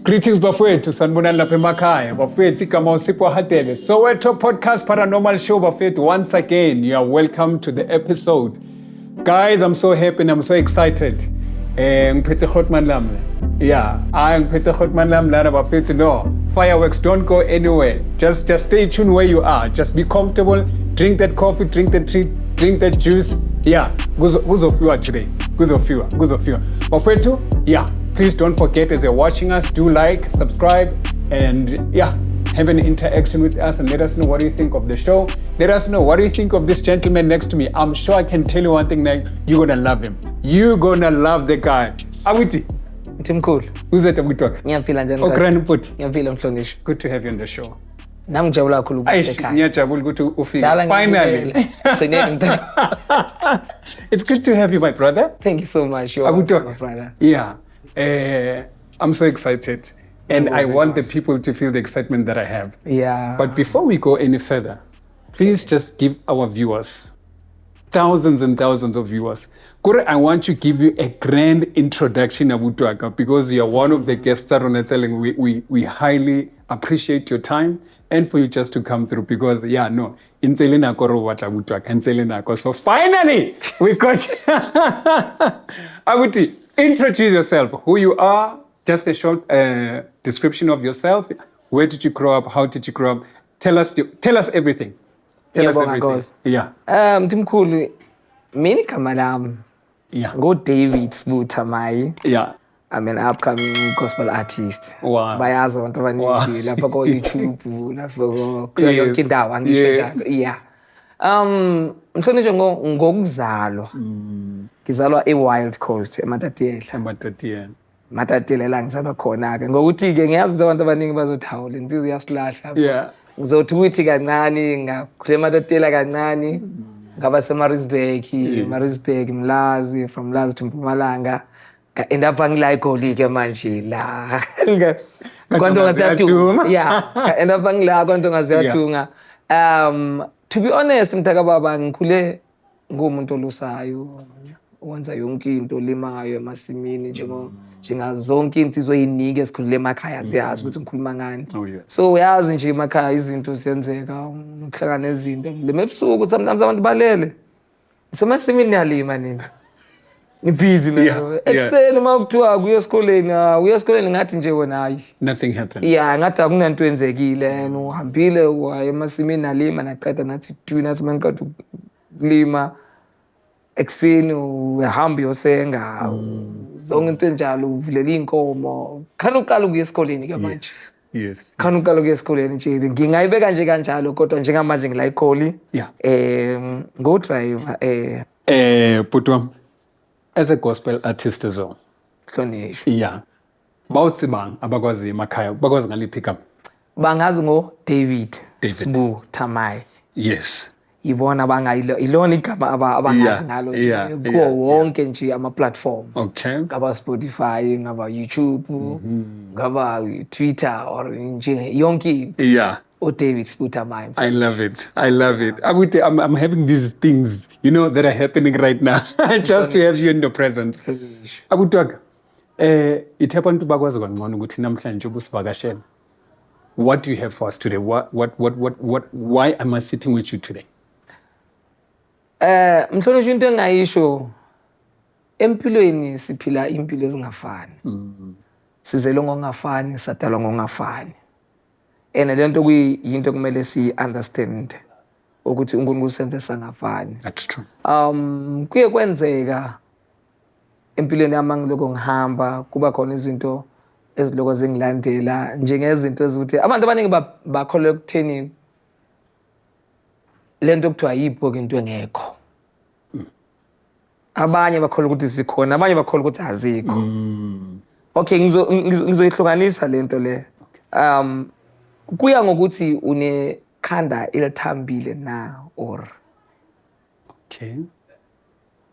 Greetings bafowethu, sanibonani lapha emakhaya. Bafowethu, igama uSipho Hadebe. Soweto Podcast Paranormal Show bafowethu. Once again, you are welcome to the episode. Guys, I'm so happy and I'm so excited. Ngiphethe Hotman lami. Yeah, I ngiphethe Hotman lami lana bafowethu. No, fireworks don't go anywhere. Just stay tuned where you are. Just be comfortable. Drink that coffee, drink the tea, drink that juice. Yeah, kuzofiwa today. Kuzofiwa, kuzofiwa. Bafowethu, yeah, please don't forget as you're watching us, do like, subscribe, and yeah, have an interaction with us and let us know what you think of the show. Let us know what do you think of this gentleman next to me. I'm sure I can tell you one thing, like, you're gonna love him. You're gonna love the guy. Abuti, Mthimkhulu, uzete butwaka. Ngiyaphila, njani? Okrani bhuti. Ngiyaphila, mhlonishwa. Good to have you on the show. Nami ngijabula kakhulu ukuba Eish, sekhaya. Ngiyajabula ukuthi ufike. Dala Finally. ngikubukela. Gcineni mntana. It's good to have you, my brother. Thank you so much. You're Abuti welcome, my brother. Yeah. I'm so excited. And I want the people to feel the excitement that I have. But before we go any further, please just give our viewers, thousands and thousands of viewers, Kore, I want to give you a grand introduction, abuti waka, because you're one of the guests at telling we highly appreciate your time and for you just to come through because, yeah, no, e ntse e le nako re o batla, abuti waka, e ntse e le nako. So finally, we got Abuti, introduce yourself, who you are, just a short description of yourself. Where did you grow up? How did you grow up? Tell us everything. Tell us Ngiyabonga, everything. Nkosi. Yeah. Mthimkhulu, mina igama lami ngo-David Sbu Thamayi. I'm an upcoming gospel artist. Bayazi abantu abaningi lapha ko YouTube, lapha ko kuyo yonke indawo, angisho njalo. Yeah. Mhlonishwa, ngokuzalwa. Ngizalwa e-Wild Coast, eMatatiele. Matatiele. Matatiele la ngizalwa khona ke. Ngokuthi ke ngiyazi ukuthi abantu abaningi bazothi, "Hawu, le nsizwa iyasilahla." Ngizothi ukuthi kancane ngakhula eMatatiele kancane. Ngaba seMaritzburg, Maritzburg, Mlazi, from Mlazi to Mpumalanga. Nga-end up ngila eGoli ke manje la. KwaNtonga Ziyaduma. Yeah, nga-end up ngila KwaNtonga Ziyaduma. To be honest, mntaka baba, ngikhule ngumuntu olusayo, owenza yonke into, olimayo emasimini, njengazo zonke insizwa ey'ningi ezikhulele emakhaya ziyazi ukuthi ngikhuluma ngani. So uyazi nje emakhaya izinto ziyenzeka, ukuhlangana nezinto. Lima ebusuku sometimes abantu balele. Semasimini niyalima nina. Ni-busy nayo. Ekuseni uma kuthiwa kuya esikoleni, ah, uya esikoleni ngathi nje wena hayi. Nothing happened. Yeah, ngathi akunanto enzekile and uhambile waya emasimini nalima naqeda, nathi tu, nathi maniqeda ukulima ekuseni uyahamba uyosenga, zonke into enjalo, uvulela iy'nkomo khani uqala ukuya esikoleni ke manje. Khani uqala ukuya esikoleni nje, ngingayibeka nje kanjalo, kodwa njengamanje ngila eGoli ngo-driver Bhuti wami, as a gospel artist as well. Hlonishwa. Yeah. Bawuthi bang abakwazi emakhaya, bakwazi ngaliphi igama? Bangazi ngo-David David. Sbu Thamayi. Ibona bangayilo, ilona igama abangazi ngalo nje kuwo wonke nje ama-platform, ngaba Spotify, ngaba YouTube, ngaba Twitter or nje yonke into, uDavid Sbu Thamayi. I love it. I love it. Abuti, I'm having these things that are happening right now just to have you in your presence. Abuti waka, ithe abantu bakwazi kangcono ukuthi namhlanje ubusivakashela. What do you have for us today? What, why am I sitting with you today? Mhlonishwa, into engayisho, empilweni siphila impilo ezingafani. Sizelwe ngokungafani, sadalwa ngokungafani. And lento kuyinto kumele si understand ukuthi uNkulunkulu senze sangafani. That's true. Kuye kwenzeka empilweni yami ngiloko ngihamba kuba khona izinto eziloko zingilandela, njengezinto ezithi abantu abaningi bakholelwa ekutheni lento kuthiwa yipho into engekho. Abanye bakholwa ukuthi zikhona, abanye bakholwa ukuthi azikho. Okay, ngizoyihlukanisa lento le. Kuya ngokuthi unekhanda elithambile na or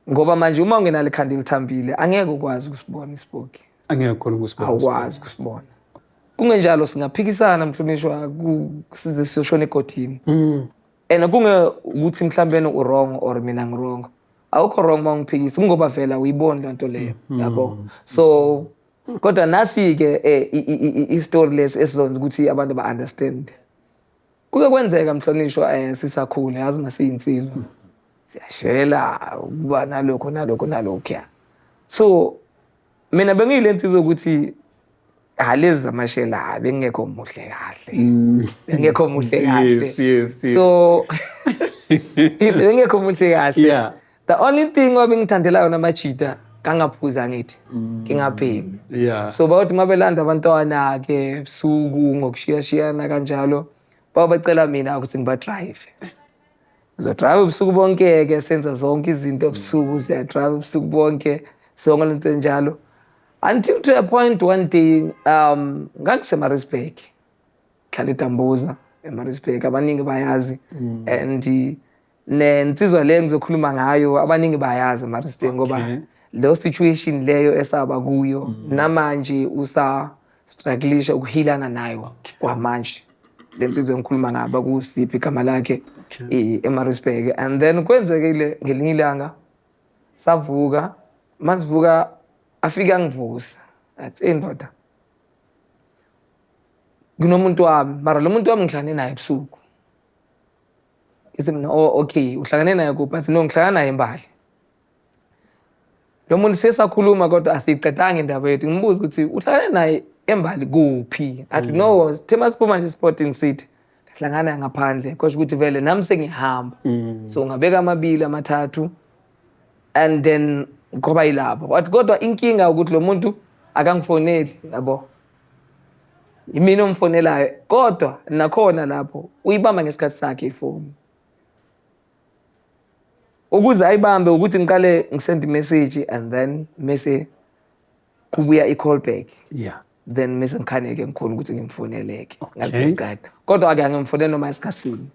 ngoba manje uma ungenalo ikhanda elithambile angeke ukwazi ukusibona isipoki. Angeke khona ukusibona. Awukwazi ukusibona. Kungenjalo singaphikisana, mhlonishwa, size siyoshona egodini. And kunge ukuthi mhlawumbe u-wrong or mina ngi-wrong, awukho wrong uma ungiphikisa, kungoba vele awuyiboni loo nto leyo, yabo. So Kodwa nasi-ke i-story lesi esizonza ukuthi abantu ba-understand. Kuke kwenzeka mhlonishwa, sisakhula, yazi masiyinsizwa siyashela ukuba nalokho nalokho nalokhuya. So mina bengiyile nsizwa ukuthi ha lezi zamashela bengekho muhle kahle, bengekho muhle kahle. Yes. So bengekho muhle kahle. The only thing wabengithandela yona amajita, kangaphuza ngithi ngingabhemi. So bayothi uma belanda abantwana-ke ebusuku ngokushiyashiyana kanjalo, bawabacela mina ukuthi ngiba-drive. Ngizo-drive ubusuku bonke-ke, senza zonke izinto ebusuku, siya-drive ubusuku bonke, sonke lento enjalo. Until to a point one day, ngangiseMaritzburg, ngihlala eDambuza eMaritzburg, abaningi bayazi. And nensizwa le ngizokhuluma ngayo abaningi bayazi eMaritzburg ngoba leyo situation leyo esaba kuyo namanje usa strugglisha ukuhilana nayo kwamanje. Le nsizwa engikhuluma ngayo bakusiphi igama lakhe, eMaritzburg. And then kwenzekile ngelinye ilanga savuka, masivuka afika angivusa, athi, "Ey ndoda, kunomuntu wami, mara lo muntu wami ngihlangane naye ebusuku." Ngithi mina, "Oh okay, uhlangane naye kuphi?" Athi, "No, ngihlangana naye eMbali." Lo muntu sesakhuluma kodwa asiyiqedanga indaba yethu. Ngimbuza ukuthi uhlangane naye eMbali kuphi? Athi, "No, sithe masiphuma nje Sporting City hlangana ngaphandle." Kusho ukuthi vele nami sengihamba. So ngabeka amabili amathathu and then kwaba yilapho. Wathi kodwa inkinga ukuthi lo muntu akangifoneli, yabo. Yimina omfonelayo kodwa nakhona lapho uyibamba ngesikhathi sakhe ifoni. Ukuze ayibambe ukuthi ngiqale ngisend message and then mase kubuya i-call back. Then mase ngikhaneke ngikhona ukuthi ngimfoneleke ngaleso sikhathi. Kodwa ake angimfonele noma esikhathini.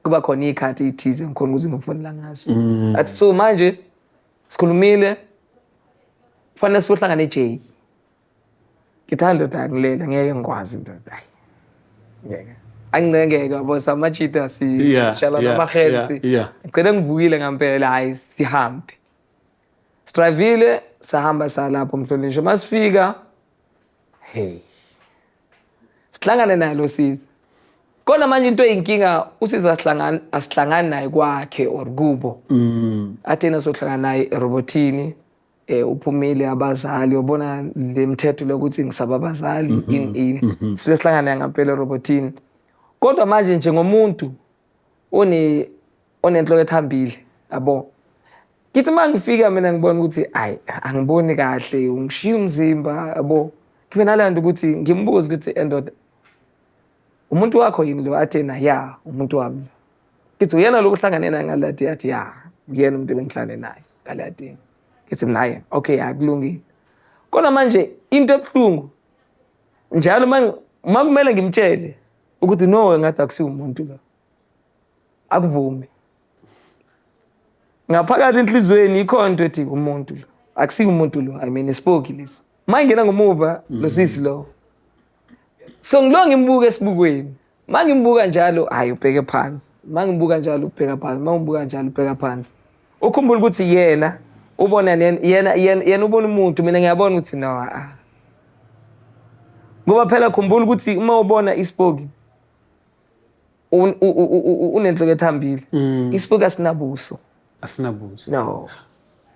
Kuba khona iy'khathi ey'thize ngikhona ukuthi ngimfonela ngazo. Athi so manje sikhulumile, kufanele siyohlangana e-J. Ngithi ndoda, angilele, ngeke ngikwazi ndoda. Hayi. Ngeke. Angincengeke yabo, samajita sishala namahensi. Ngigcine ngivukile ngampela, hayi sihambe. Sidrivile sahamba salapho mhlonishwa. Masifika, hey. Sihlangane naye lo sisi. Kodwa manje into eyinkinga, usisi asihlangani asihlangani naye kwakhe or kubo. Athi yena sohlangana naye erobotini, uphumile abazali, ubona le mthetho lokuthi ngisaba abazali ini ini. Sibe sihlangana ngampela erobotini. Kodwa manje njengomuntu onenhloko ethambile, yabo. Ngithi uma ngifika mina ngibona ukuthi ayi angiboni kahle, ungishiya umzimba, yabo. Ngibe nalento ukuthi ngimbuze ukuthi endoda, umuntu wakho yini lo? Athi yena, "Ya, umuntu wami lo." Ngithi, "Uyena lo uhlangane naye ngalati?" Athi, "Ya, uyena umuntu ebengihlangane naye ngalati." Ngithi mina, "Hayi, okay, akulungile." Kodwa manje into ebuhlungu njalo uma kumele ngimtshele ukuthi no, ngathi akusiwo umuntu lo, akuvumi. Ngaphakathi enhliziyweni ikhona into ethi umuntu lo, akusiwo umuntu lo, I mean isipoki lesi. Uma ngingena ngomuva lo sisi lo. So ngilo ngimbuka esibukweni. Uma ngimbuka njalo, hayi ubheke phansi. Uma ngimbuka njalo ubheka phansi. Uma ngimbuka njalo ubheka phansi. Ukhumbula ukuthi yena ubona yena yena yena ubona umuntu, mina ngiyabona ukuthi no ah. Ngoba phela khumbula ukuthi uma ubona isipoki unenhloko ethambile. Isipoki asinabuso. Asinabuso. No.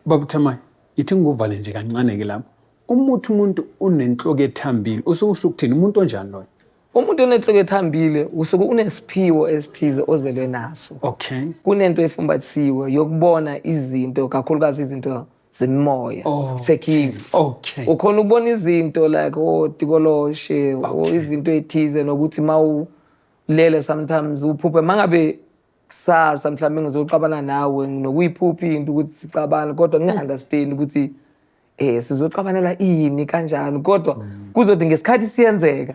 Baba Thamayi, ithi ngikuvale nje kancane ke lapho. Umuthi umuntu unenhloko ethambile, usuke usho ukuthini? Umuntu onjani loyo? Umuntu onenhloko ethambile usuke unesiphiwo esithize ozelwe naso. Kunento efumbathisiwe yokubona izinto, kakhulukazi izinto zemimoya. It's a gift. Ukhona ukubona izinto like otikoloshe, or izinto ey'thize, nokuthi mawulele sometimes uphuphe mangabe kusasa mhlawumbe ngizoxabana nawe, nginokuyiphupha into ukuthi sixabane, kodwa nginga-understand ukuthi sizoxabanela ini kanjani, kodwa kuzothi ngesikhathi siyenzeka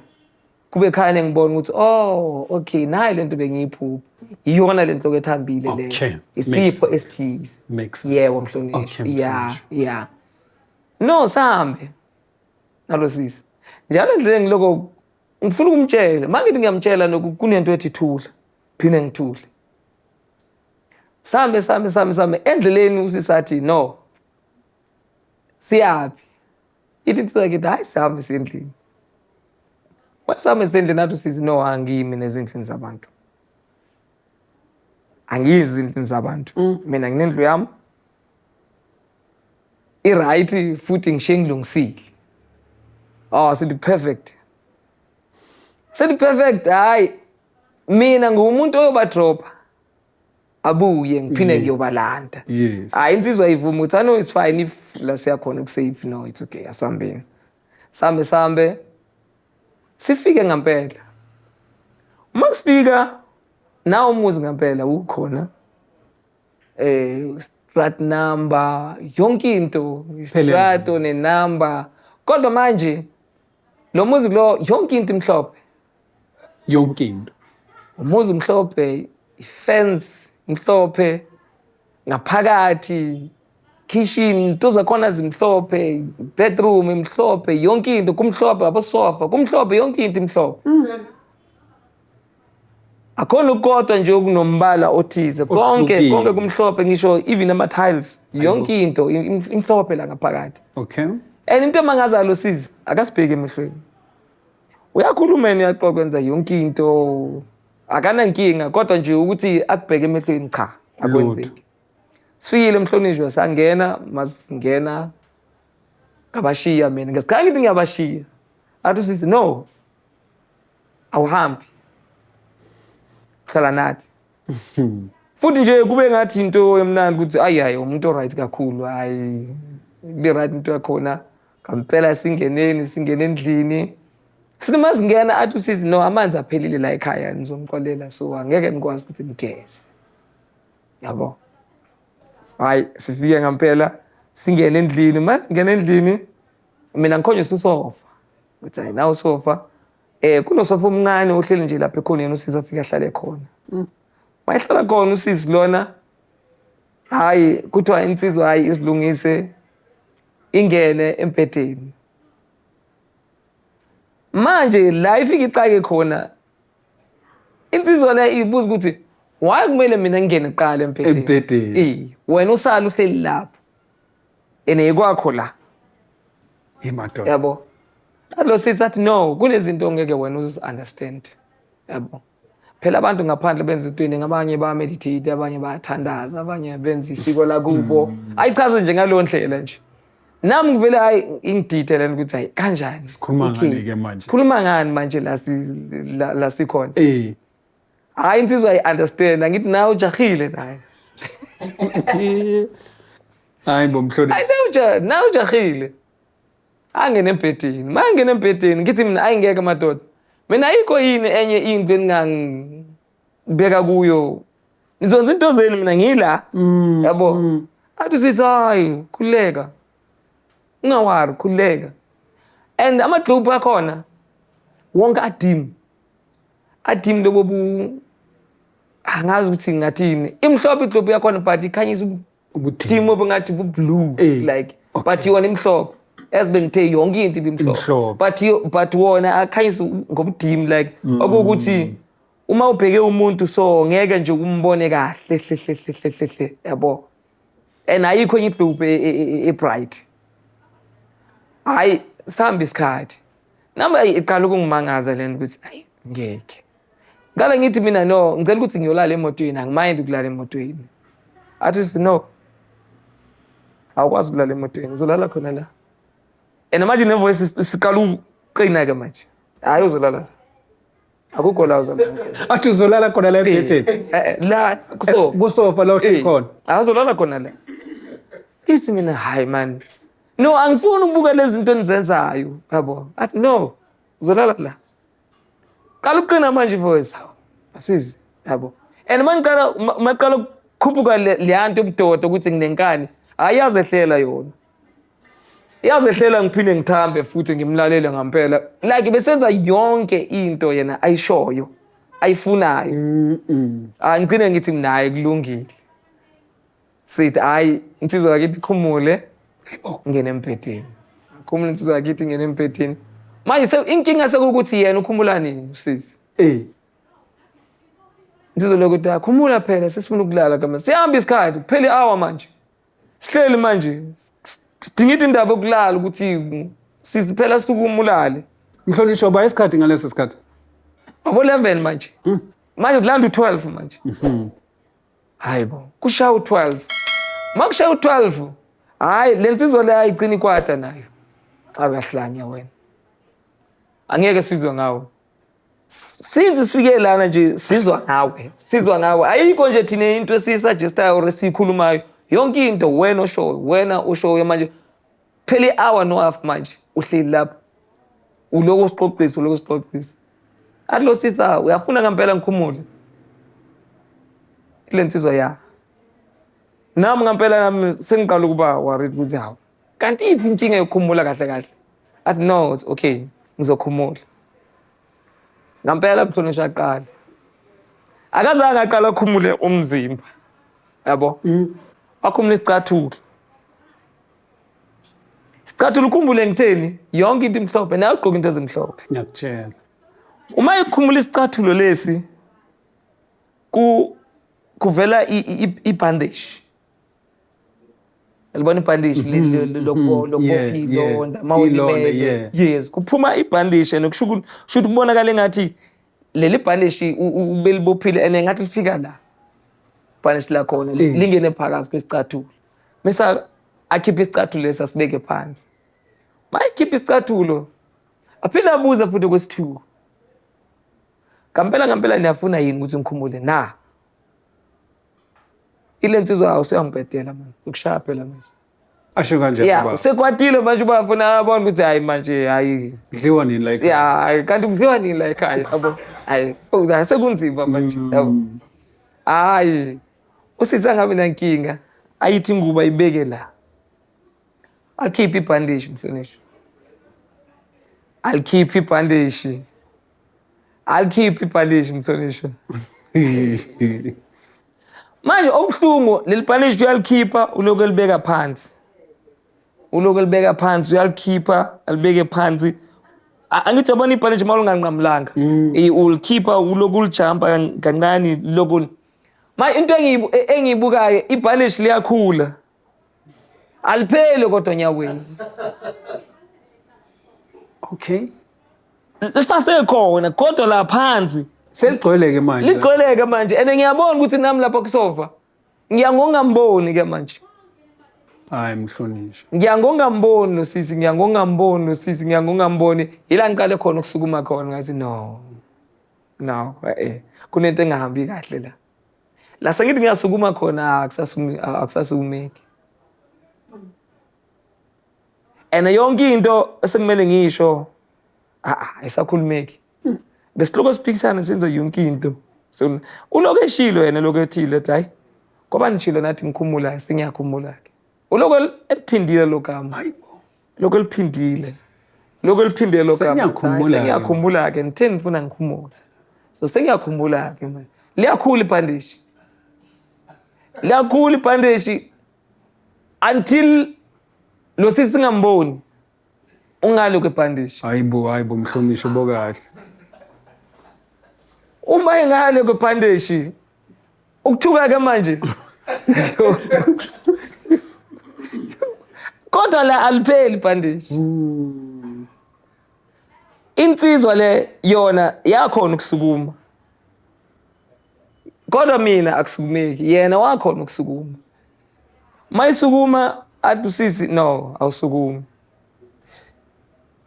kube khane ngibona ukuthi oh okay, nayi lento bengiyiphupha, iyona lento ethambile le. Isipho esithize. Makes sense. Yebo mhlonishwa. Yeah. Mhlonishwa. Yeah, no, sambe nalo sisi njalo endleleni, ngiloko ngifuna ukumtshela, mangithi ngiyamtshela noku kunento ethi thula, phinde ngithule. Sambe sambe sambe sambe endleleni, usisi athi, "No, siyaphi?" Ithi insizwa kithi, hayi, sihambe siye endlini. Masihambe siye endlini, athi usisi, no, angimi nezindlini zabantu, angiyi ezindlini zabantu, mina nginendlu yami i-right, futhi ngishiye ngilungisile. Oh, sithi perfect, sithi perfect. Hayi, mina ngumuntu oyobadropa, abuye ngiphinde ngiyobalanda. Hayi, insizwa ivuma ukuthi, no, it's fine, if la siyakhona ku-safe, no, it's okay, asambeni. Sambe, sambe, sifike ngampela. Uma sifika nawo umuzi ngampela ukhona, street number, yonke into, istrato nenumber, kodwa manje lo muzi lo, yonke into imhlophe. Yonke into. Umuzi umhlophe, ifence imhlophe, ngaphakathi kitchen into zakhona zimhlophe, bedroom imhlophe, yonke into kumhlophe, abosofa kumhlophe, yonke into imhlophe. Akhona ukukodwa nje okunombala othize, konke Ohlukile. Konke kumhlophe, ngisho even ama-tiles, yonke into imhlophe la ngaphakathi. And into emangazayo, sisi akasibheki emehlweni, uyakhuluma yena, uyaxoxa, kwenza yonke into, akanankinga, kodwa nje ukuthi akubheke emehlweni, cha, akwenzeki. Sifikile, mhlonishwa, sangena. Masingena ngabashiya mina, ngesikhathi ngithi ngiyabashiya, athi usisi, no, awuhambi, uhlala nathi. Futhi nje kube ngathi into emnandi ukuthi ayi, hayi, umuntu oright kakhulu, hayi, kube right into yakhona ngampela. Singeneni, singene endlini. Sithi masingena, athi usisi, no, amanzi aphelile la ekhaya, nizomxolela, so angeke nikwazi ukuthi nigeze, yabo. Hayi, sifike ngampela, singene endlini. Masingena endlini, mina ngikhonyiswa usofa, ukuthi hayi, nawu usofa, kunosofa omncane ohleli nje lapha ekhoneni, usisi afike ahlale khona. Mayehlala khona usisi lona, hayi, kuthiwa insizwa, hayi, izilungise, ingene embhedeni. Manje la ifike ixake khona insizwa le, ibuza ukuthi why kumele mina ngingene kuqala embhedeni? Embhedeni. Eh, wena usala uhleli lapho ene kwakho la. Madoda. Yabo, lo sisi athi, no, kunezinto ongeke wena uzi-understand, yabo. Phela abantu ngaphandle benza into eningi, abanye ba-meditate, abanye bayathandaza, abanye benza isiko lakubo. Ayichaze nje ngaleyo ndlela nje. Nami ngivele, hayi, ingidide lena ukuthi hayi, kanjani? Sikhuluma Okay. ngani-ke manje? Sikhuluma ngani manje la la sikhona? Hayi, insizwa ayi-understand, angithi nawe ujahile naye. Hayi bo, mhlonishwa. Hayi, nawe ujahile. Angene embhedeni, ma angene embhedeni, ngithi mina, ayingeke madoda, mina ayikho yini enye into eningangibeka kuyo? Nizonza into zenu, mina ngila, yabo. Athi sithi, hayi, khululeka, ungawari, khululeka. And ama-globe akhona wonke adim, adim, lobo bu, angazi ukuthi ngingathini, imhlophe iglobe yakhona, but ikhanyisa Ubudim. dim obungathi bu-blue, like, but yona imhlophe, as bengithe yonke into ibimhlophe. Imhlophe. But wona akhanyisa ngobudim, like okuwukuthi uma ubheke umuntu so ngeke nje umbone kahle hle hle hle hle hle hle, yabo. And ayikho enye iglobe e-bright. Hayi, sihamba isikhathi, nami ayi, iqala ukungimangaza lento ukuthi ayi, ngeke. Ngale ngithi mina, no, ngicela ukuthi ngiyolala emotweni, angimind ukulala emotweni. Athi usithi, no, awukwazi ukulala emotweni, uzolala khona la. And manje nevoice siqala ukuqina-ke manje, hhayi, uzolala la, akukho la uzolala khona. Athi uzolala khona la embhedeni? La kusofa. Kusofa la uhleli khona. Awuzolala khona la. Ngithi mina, hayi man, no, angifuni ukubuka lezi zinto enizenzayo, yabo. Athi, no, uzolala la. Qala ukuqina manje voice, hawu, asizi, yabo. And mangiqala, maqala ukukhuphuka leya nto yobudoda ukuthi nginenkani, hayi, iyazehlela yona, iyazehlela, ngiphinde ngithambe futhi ngimlalele ngampela, like besenza yonke into yena ayishoyo, ayifunayo. Ah, ngigcine ngithi mina, hayi, kulungile. Sithi hayi, insizwa yakithi ikhumule, ngene embhedeni. Khumule insizwa yakithi, ngene embhedeni. Manje inkinga sekuwukuthi yena ukhumula nini usisi? Insizwa lokuthi akhumula phela, sesifuna ukulala kama sihamba isikhathi, kuphela i-hour manje, sihleli manje, sidinga indaba yokulala ukuthi Sisi phela sukuma ulale. Mhlonishwa ba isikhathi ngaleso sikhathi. Abo 11 manje. Manje kulanda u12 manje. Hayi bo, kushaya u12. Makushaya u12, hayi le nsizwa le ayigcina ikwata nayo. Cha uyahlanya wena. Angeke sizwe ngawe. Since sifike lana nje sizwa ngawe, sizwa ngawe. Ayikho nje thina into esiyisuggestayo or esiyikhulumayo. Yonke into wena oshoyo, wena oshoyo manje. Phela i-hour no half manje uhleli lapha. Uloko usixoxisa, uloko usixoxisa. Athi lo sisa uyafuna ngempela ngikhumule. Ile nsizwa ya. Nami ngempela nami sengiqala ukuba worried ukuthi hawu. Kanti iphi inkinga yokukhumula kahle kahle? Athi no, it's okay, ngizokhumula. Ngempela mhlonishwa aqala. Akazange aqala akhumule umzimba. Yabo? Wakhumula isicathulo. Sicathulo ukhumbule ngitheni? Yonke into imhlophe, nawe ugqoka into ezimhlophe. Ngiyakutshela. Uma ikhumula isicathulo lesi ku kuvela i-bandage. Yalibona ibhandishi lokubopha ilonda uma ulimele. Yes, kuphuma ibhandishi and kusho ukuthi kubonakala engathi leli bhandishi ubelibophile and engathi lifika la. Ibhandishi lakhona lingene phakathi kwesicathulo. Mese akhiphe isicathulo lesi asibeke phansi. Mayikhipha isicathulo aphinde abuze futhi kwesithuko. Ngampela ngampela niyafuna yini ukuthi ngikhumule na? Ile nsizwa awu usuyangibhedela manje, ukushaya phela manje. Asho kanje Yeah, usekwatile manje uba afuna abona ukuthi hayi manje hayi. Kudliwa nini la ekhaya? Yeah, kanti kudliwa nini la ekhaya yabo. Hayi, oh, sekunzima manje yabo. Hayi. Usisi angabi nankinga. Ayithi ingubo ayibeke la. Akhiphe ibhandishi mhlonishwa. Alikhiphe ibhandishi. Alikhiphe ibhandishi mhlonishwa. Manje okubuhlungu leli bhandishi uyalikhipha ulokhu elibeka phansi. Ulokhu elibeka phansi uyalikhipha alibeke phansi. Angithi yabona ibhandishi uma unganqamulanga. Ulikhipha ulokhu ulijampa kancane lokhu. Manje into engiyibukayo ibhandishi liyakhula. Alipheli kodwa nyaweni. Okay. Lisasekhona kodwa la phansi seligcwele-ke manje. Ligcwele-ke manje and ngiyabona ukuthi nami lapha kusofa ngiya ngongamboni ke manje. Hayi mhlonishwa. Ngiya ngongamboni lo sisi, ngiya ngongamboni lo sisi, ngiya ngongamboni. Yila ngiqale khona ukusukuma khona ngathi no. No, kunento engahambi kahle la. La sengithi ngiyasukuma khona akusasukumeki. And yonke into esekumele ngisho ayisakhulumeki. Besiloko siphikisana senza yonke into. So uloko eshilo yena lokho ethile ethi hayi ngoba nishilo nathi ngikhumula sengiyakhumula ke. Uloko eliphindile lo gama. Lokho eliphindile. Lokho eliphindile lo gama. Sengiyakhumbula. Sengiyakhumbula ke ngitheni ngifuna ngikhumula. So sengiyakhumbula ke manje. Liyakhula ibhandishi. Liyakhula ibhandishi until lo sisi singamboni. Ungalo ke ibhandishi. Hayibo hayibo mhlonishwa bokahle. Uma engale kwebhandishi ukuthuka ke manje. Kodwa la alipheli ibhandishi. Insizwa le yona yakhona ukusukuma. Kodwa mina akusukumeki, yena wakhona ukusukuma. Mayisukuma athi usisi no, awusukumi.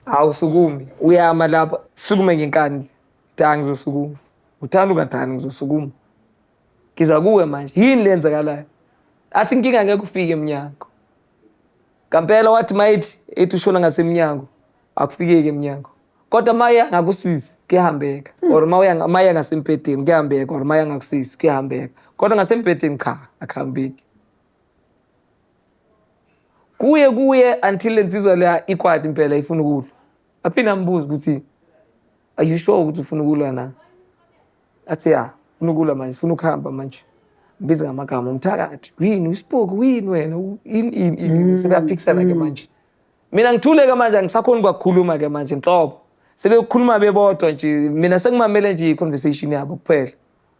Awusukumi, uyama lapha, sukume ngenkani. Da ngizosukuma. Uthanda ungathandi ngizosukuma. Ngiza kuwe manje. Yini lenzakalayo? Athi inkinga ngeke ufike emnyango. Ngampela wathi mayithi ethi ushona ngasemnyango, akufikeki emnyango. Kodwa maya ngakusisi kuyahambeka or maya maya ngasembhedeni kuyahambeka or maya ngakusisi kuyahambeka. Kodwa ngasembhedeni cha akuhambeki. Kuye kuye until lensizwa leya ikwati impela ifuna ukulwa. Aphinde ambuze ukuthi are you sure ukuthi ufuna ukulwa na? Athi ya, ufuna ukulwa manje, ufuna ukuhamba manje. Mbiza ngamagama umthakathi, yini usipoki, yini wena, yini yini yini sebeyaphikisana ke manje. Mina ngithule ke manje angisakhoni kwakukhuluma ke manje nhlobo. Sebekhuluma bebodwa nje mina sengimamele nje i-conversation yabo kuphela.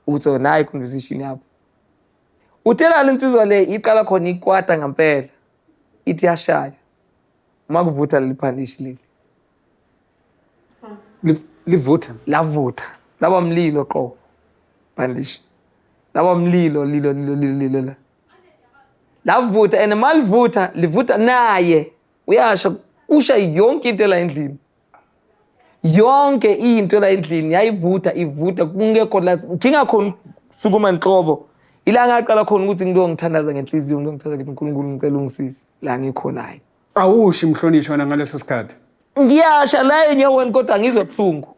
Ukuthi oh nayi i-conversation yabo. Uthe la insizwa le iqala khona ikwata ngempela. Ithi yashaya. Uma kuvutha leli phanishi leli. Livutha. Lavutha. Laba mlilo qobo. Bandishi. Laba mlilo lilo lilo lilo lilo la. Lavutha and malivutha livutha naye uyasha kusha yonke into la endlini. Yonke into la endlini yayivutha ivutha kungekho la ngingakhona sukuma nhlobo. Ila ngaqala khona ukuthi ngilo ngithandaza ngenhliziyo ngilo ngithandaza ngithi uNkulunkulu ngicela ungisize la ngikhonayo. Awushi mhlonishwa wena ngaleso sikhathi. Ngiyasha la enyaweni kodwa angizwa buhlungu.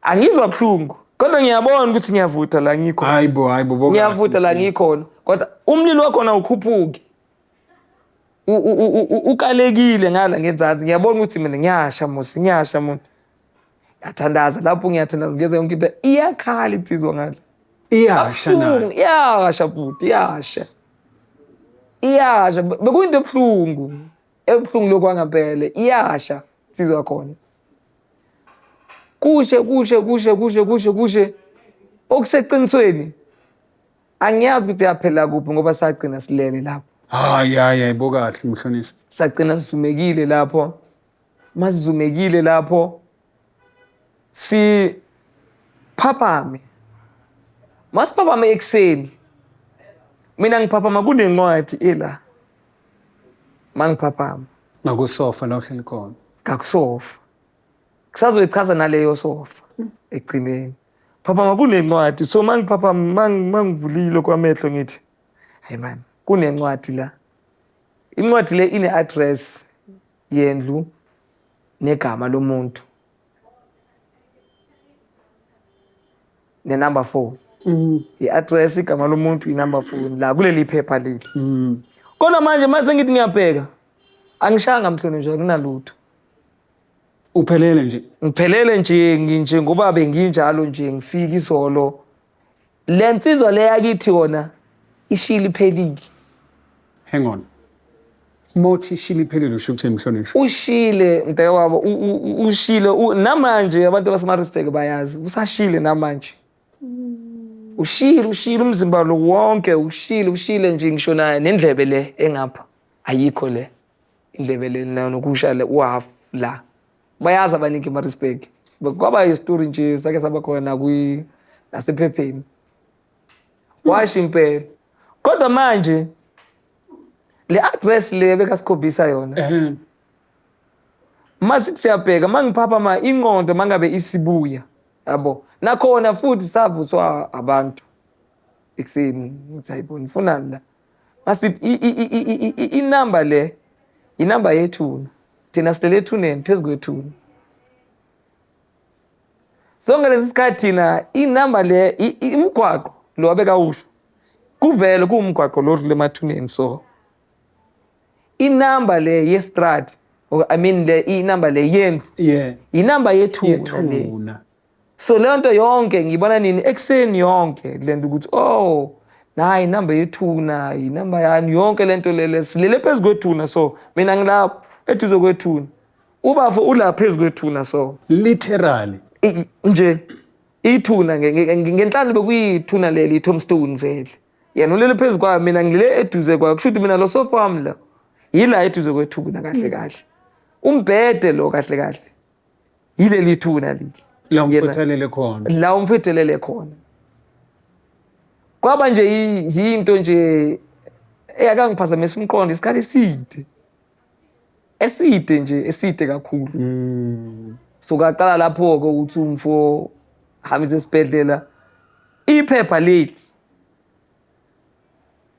Angizwa buhlungu kodwa ngiyabona ukuthi ngiyavutha la ngikhona. Hayibo hayibo bokahle. Ngiyavutha la ngikhona kodwa umlilo wakhona awukhuphuki. Ukalekile ngala ngenzansi ngiyabona ukuthi mina ngiyasha musi ngiyasha muntu. Ngiyathandaza lapho ngiyathandaza ngenza yonke into iyakhala insizwa ngale. Iyasha nayo. Iyasha bhuti iyasha. Iyasha bekuyinto ebuhlungu. Ebuhlungu lokhu kwangempela iyasha insizwa khona. Kushe kushe kushe kushe kushe kushe okuseqinisweni angiyazi ukuthi yaphela kuphi ngoba sagcina silele lapho. Hayi hayi hayi bokahle mhlonishwa. Sagcina sizumekile lapho. Masizumekile lapho si phaphame. Masiphaphame ekuseni. Mina ngiphaphama kunencwadi ela. Mangiphaphama. Ngakusofa la uhleli khona. Ngakusofa. Kusazoyichaza naleyo sofa ekugcineni. Phaphama kunencwadi so mangiphaphama mangivulile kwamehlo ngithi hayi man kunencwadi la. Incwadi le ine address yendlu negama lomuntu nenumber phone. I-address igama lomuntu inumber phone la kuleli phepha leli. Kodwa manje mase ngithi ngiyabheka angishanga mhlonishwa kunalutho. Uphelele nje. Ngiphelele nje nginje ngoba benginjalo nje ngifika izolo. Le nsizwa le yakithi yona ishili iphelile. Hang on. Mothi ishili iphelile usho ukuthini mhlonishwa? Ushile mntaka baba ushile namanje abantu baseMaritzburg bayazi usashile namanje. Ushile ushile umzimba lo wonke ushile ushile nje ngisho naye nendlebe le engapha ayikho le indlebe le nokusha le uhalf la. Bayazi abaningi eMaritzburg. Kwaba isitori nje sake saba khona kwi nasephepheni. Washo impela. Kodwa manje le address le bekasikhombisa yona. Masithi siyabheka mangiphapha ma ingqondo mangabe isibuya yabo. Nakhona futhi savuswa abantu ekuseni uthi hayibo nifunani la. Masithi inamba le inamba yethuna. Thina silele ethuneni phezu kwethuna. So ngalesi sikhathi thina inamba le imigwaqo lo abekawusho kuvele kuwumgwaqo lo odlula emathuneni so inamba le yestrad or I mean le inamba le yendlu. Yeah. Inamba yethuna le. So leyo nto yonke ngibona nini ekuseni yonke le nto ukuthi oh nayi inamba yethuna inamba yani yonke le nto lele silele phezu kwethuna so mina ngilapho eduze kwethuna. Ubafo ula phezu kwethuna so literally nje ithuna ngenhlalo bekuyithuna leli i-tombstone vele. Yena ulele phezu kwayo mina ngilele eduze kwayo kusho ukuthi mina lo sofa wami la yila eduze kwethuna kahle kahle. Umbhede lo kahle kahle. Yileli thuna leli. La umfuthelele khona. La umfuthelele khona. Kwaba nje yinto nje eyakangiphazamisa umqondo isikhathi eside. Eside nje eside kakhulu. So kaqala lapho ke ukuthi umfo hambise esibhedlela iphepha leli.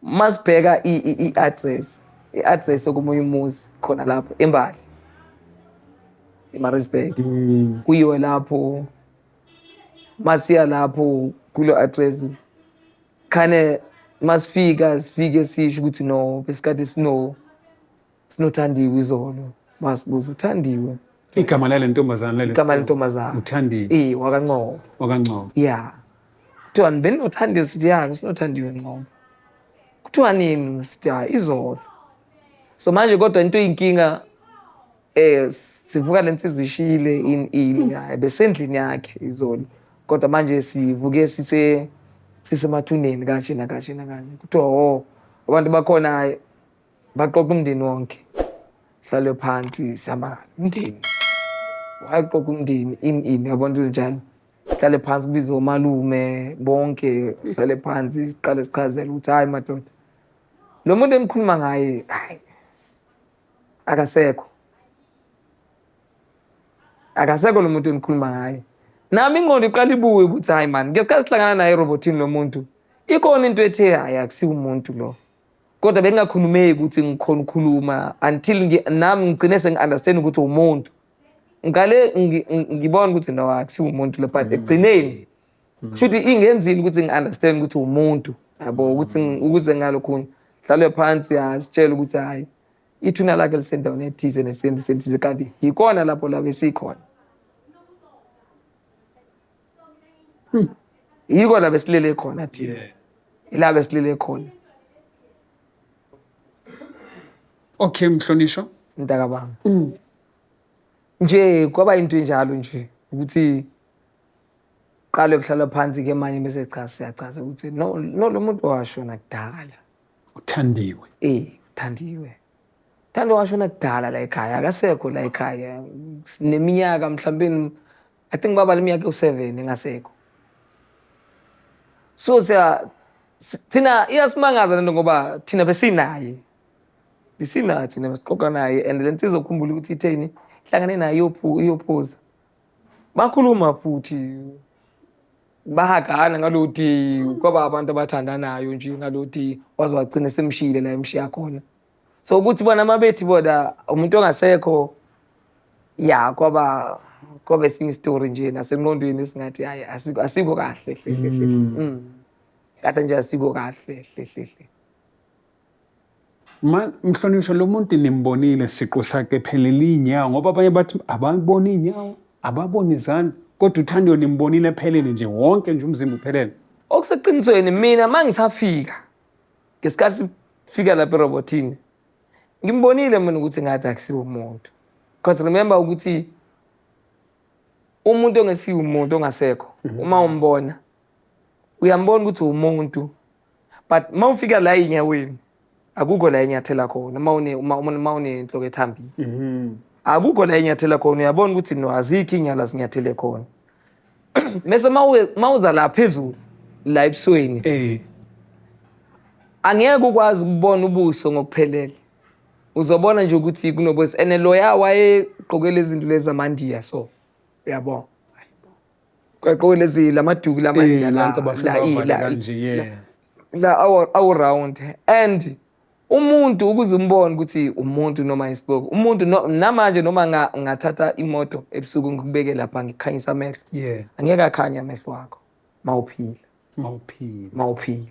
Masibheka i-address, i-address yokumunye umuzi khona lapho eMbali. eMaritzburg. Kuyiwe lapho masiya lapho kulo address khane masifika sifike sisho ukuthi no besikade sinothandiwe izolo masibuza uthandiwe igama lale ntombazana lale igama lentombazana uthandiwe wakaNgcobo wakaNgcobo yeah kuthiwa benothandiwe sithi ya sinothandiwe Ngcobo kuthiwa nini sithi hayi izolo so manje kodwa into eyinkinga sivuka lensizwa ishile ini hayi besendlini yakhe izolo kodwa manje sivuke sisemathuneni kanje nakanje nakanje kuthiwa oh abantu bakhona hayi baqoqa umndeni wonke hlalwe phansi sihamba umndeni Waqoqa umndeni in in yabona into njalo. Hlale phansi kubizwe omalume bonke, sihlale phansi siqale sichazele ukuthi hayi madoda. Lo muntu enikhuluma ngaye hayi akasekho. Akasekho lo muntu enikhuluma ngaye. Nami ingqondo iqala ibuye ukuthi hayi man, ngesikhathi sihlangana naye erobotini lo muntu, ikhona into ethe hayi akusiwo umuntu lo. Kodwa bengingakhulumeki ukuthi ngikhona ukukhuluma until nami ngigcine sengi-understand ukuthi umuntu. Ngiqale ngibona ukuthi no akusiwo umuntu lo, but ekugcineni kushuthi ingenzile ukuthi ngi-understand ukuthi umuntu, yabo, ukuthi ukuze ngalokhu hlalwe phansi asitshele ukuthi hhayi ithuna lakhe lisendaweni ethize nesenthize, kanti yikona lapho la besikhona. Yiko la besilele khona thina. Ila besilele khona. Okay, mhlonishwa. Mntakababa. Nje kwaba into enjalo nje ukuthi qale kuhlala phansi ke manje bese cha siyachaza ukuthi no no lo muntu washona kudala. Uthandiwe. Eh, uthandiwe. Thando washona kudala la ekhaya, akasekho la ekhaya. Neminyaka mhlawumbe I think baba leminyaka ewu-7 engasekho. So siya thina iyasimangaza lento ngoba thina besinaye. Besinaye thina besixoxa naye and le nsizwa ukhumbula ukuthi itheni ihlangane naye iyophuza. Bakhuluma futhi bahagana ngalowo day, kwaba abantu abathandanayo nje ngalowo day, waze wagcina semshiyile la emshiya khona. So ukuthi bona mabethi bona umuntu ongasekho, ya kwaba kwaba esinye isitori nje nasengqondweni esingathi hayi asikho asikho kahle hle hle hle. Kade nje asikho kahle hle hle hle. Ma mhlonishwa, lo muntu nimbonile siqu sakhe ephelele iy'nyawo, ngoba abanye bathi ababoni iy'nyawo, ababoni izandla, kodwa uThandiwe nimbonile ephelele nje, wonke nje umzimba uphelele. Okuseqinisweni mina uma ngisafika ngesikhathi sifika lapha erobotini, ngimbonile mina ukuthi ngathi akusiwo umuntu, because remember ukuthi umuntu ongesiwo umuntu ongasekho, uma umbona uyambona ukuthi umuntu, but uma ufika la ey'nyaweni akukho la enyathela khona. Uma unenhloko ethambile, akukho la enyathela khona, uyabona ukuthi no azikho iy'nyawo zinyathele khona. Mese mawuza la phezulu la ebusweni, angeke ukwazi ukubona ubuso ngokuphelele, uzobona nje ukuthi kunobuso. And loya wayegqoke lezi zinto lezi zamandiya, so uyabona gqoke lezi lamaduku lamandiya la la kanje, la awu round. And umuntu ukuze umbone ukuthi umuntu noma isipoki umuntu, namanje noma ngathatha imoto ebusuku ngikubeke lapha ngikhanyisa amehlo, angeke akhanye amehlo akho mawuphila. Mawuphila. Mawuphila.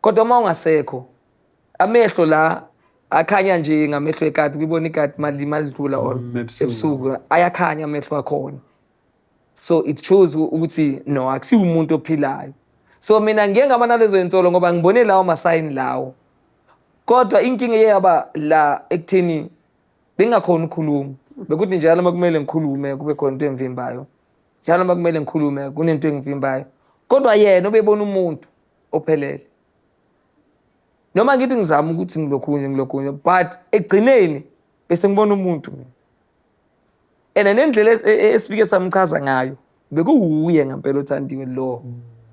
Kodwa uma ungasekho amehlo la akhanya nje ngamehlo ekati, kuyibona ikati malidlula or ebusuku ayakhanya amehlo akhona. So it shows ukuthi no akusiwo umuntu ophilayo. So mina ngiye ngaba nalezo insolo ngoba ngibone lawo masayini lawo. Kodwa inkinga yaba la ekutheni bengingakhoni ukukhuluma. Bekuthi njalo uma kumele ngikhulume kube khona into engivimbayo. Njalo uma kumele ngikhulume kunento engivimbayo. Kodwa yena ubebona umuntu ophelele. Noma ngithi ngizama ukuthi ngilokhunye ngilokhunye, but ekugcineni bese ngibona umuntu mina. And nendlela esifike samchaza ngayo bekuwuye ngempela othandiwe lo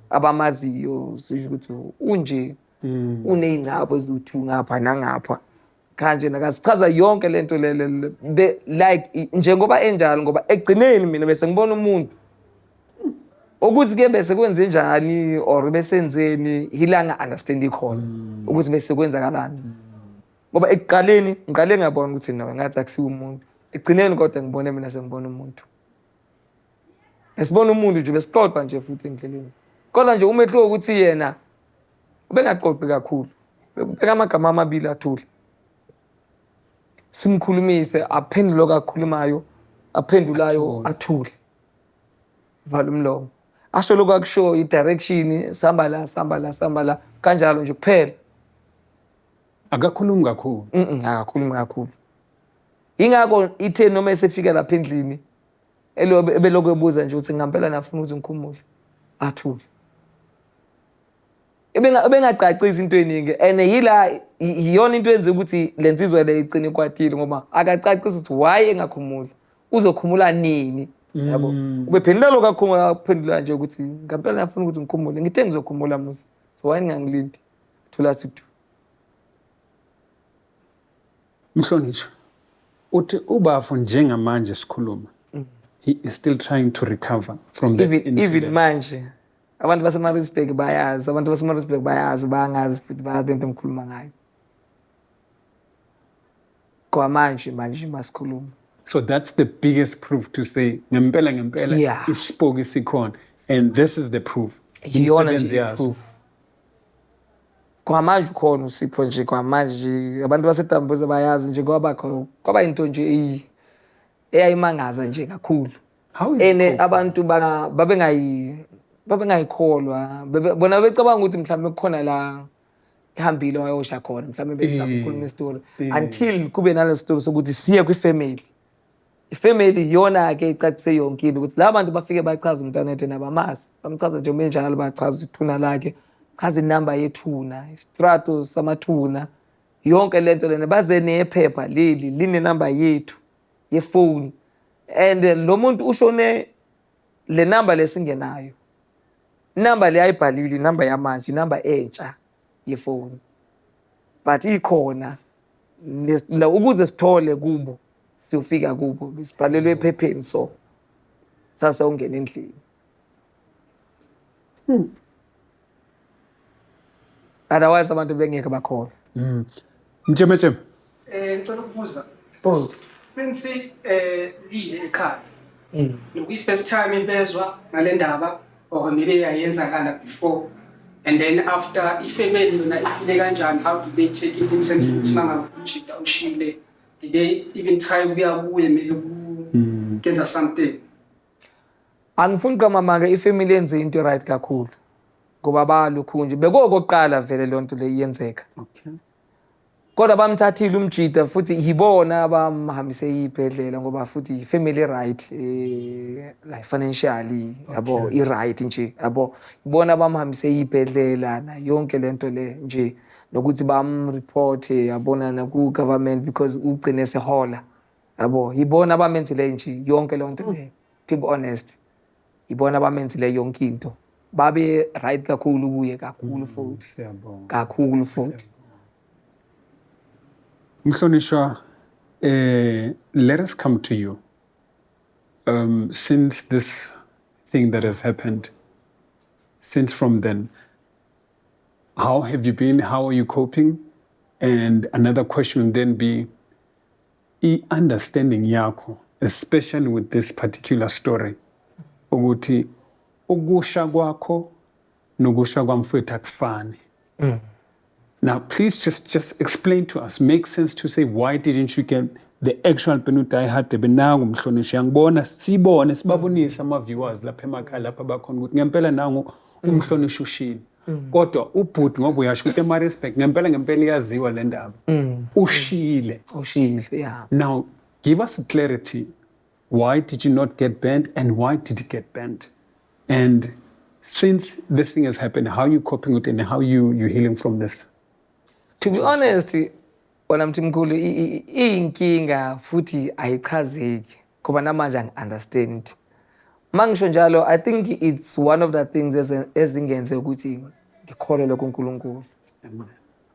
abamaziyo, sisho ukuthi unje, uney'ngcabo eziwu-two ngapha nangapha kanje, nakasichaza yonke lento le like njengoba enjalo, ngoba ekugcineni mina bese ngibona umuntu. Ukuthi ke bese kwenze njani or besenzeni, yila nga-understand khona ukuthi bese kwenzakalani, ngoba ekuqaleni ngiqale ngabona ukuthi no ngathi akusiwo umuntu. Ekugcineni kodwa ngibone mina sengibona umuntu, besibona umuntu nje, besixoxa nje futhi endleleni. Kodwa nje umehluko ukuthi yena ubengaxoxi kakhulu, bekubeka amagama amabili athule, simkhulumise aphendule lokho akukhulumayo, aphendulayo athule, vala umlomo, asho lokho akushoyo, i-direction, sihamba la, sihamba la, sihamba la, kanjalo nje kuphela. Akakhulumi kakhulu. Akakhulumi kakhulu. Ingakho ithe noma esefika lapha endlini ebelokhu ebuza nje ukuthi ngampela nafuna ukuthi ngikhumule, athule. Ebengacacisi into eningi, and yila iyona into enze ukuthi le nsizwa le igcine ikwatile, ngoba akacacisi ukuthi why engakhumuli. Uzokhumula nini? Yabo. Ubephendula lokho akhumula, aphendula nje ukuthi ngempela ngiyafuna ukuthi ngikhumule. Ngithe ngizokhumula musi. So why ningangilindi? Thula sithi Mhlonishwa, uthi ubafu njengamanje sikhuluma, he is still trying to recover from the even incident. Even manje abantu baseMaritzburg bayazi, abantu baseMaritzburg bayazi, bayangazi futhi bayazi into engikhuluma ngayo. Kwamanje manje masikhuluma. So that's the biggest proof to say ngempela ngempela isipoki sikhona, and this is the proof. Iyona nje Imisebenzi yaso. I-proof. Kwamanje ukhona uSipho nje, kwamanje nje abantu baseDambuza bayazi nje, kwabakho kwaba into nje eyayimangaza nje kakhulu. How is Ene it coping? Abantu babengayikholwa, bona becabanga ukuthi mhlawumbe kukhona la ihambile wayosha khona, mhlawumbe bezama ukukhuluma isitori, until kube nale story sokuthi siye kwi-family. I-family iyona-ke icacise yonke into, ukuthi laba bantu bafike bachaza umntwana wethu nabamazi, bamchaza nje menjalo, bachaza ithuna lakhe, chaza inamba yethuna, isitrato samathuna, yonke lento lena, baze nephepha leli linenamba yethu yefoni, and lo muntu ushone le namba lesingenayo, inamba le ayibhalile, inamba yamanje, inamba entsha yefoni, but ikhona ukuze sithole kubo, siyofika kubo sibhalelwe ephepheni, so sase ungena endlini. Otherwise abantu bengeke bakholwe. Mtsheme. Ngicela ukubuza. Buza. Since lile ekhaya, nokuyi first time bezwa ngale ndaba or maybe yayenzakala before, and then after ifamily yona ifile kanjani? How do they take it in terms ukuthi mangabe umjita ushile, did they even try ukuya kuye, maybe ukuyenza something? Angifuni qamama ke, ifamily yenze into right kakhulu ngoba balokhu nje bekuwokokuqala vele leyo nto le iyenzeka. Kodwa bamthathile umjida futhi yibona abamhambise ibhedlela, ngoba futhi family right, like financially, yabo, i-right nje, yabo. Ibona abamhambise ibhedlela na yonke lento le nje, nokuthi bamreport, yabona, naku-government because ugcine sehola, yabo. Yibona abamenzile nje yonke leyo nto leyo. To be honest, ibona abamenzile yonke into, babe right kakhulu kuye, kakhulu futhi. Siyabonga. Kakhulu futhi. Mhlonishwa, let us come to you. Since this thing that has happened, since from then, how have you been? How are you coping? And another question would then be, i-understanding yakho, especially with this particular story, ukuthi ukusha kwakho nokusha kwamfowethu akufani. Now, please just explain to us, make sense to say, why didn't you get the actual Benudai Hadebe nangu mhlonishwa, ngibona sibone sibabonise ama-viewers lapha emakhaya lapha bakhona ukuthi ngempela nangu umhlonishwa ushile. Kodwa ubhuti, ngoba uyasho ukuthi eMaritzburg ngempela ngempela iyaziwa le ndaba. Ushile. Ushile, yeah. Now, give us clarity. Why did you not get burned and why did you get burned? And since this thing has happened, how are you coping with it and how you healing from this? To be honest, wona mthimkhulu, iyinkinga futhi ayichazeki ngoba namanje angi-understand. Uma ngisho njalo, I think it's one of the things ezingenze ukuthi ngikholelwe kuNkulunkulu,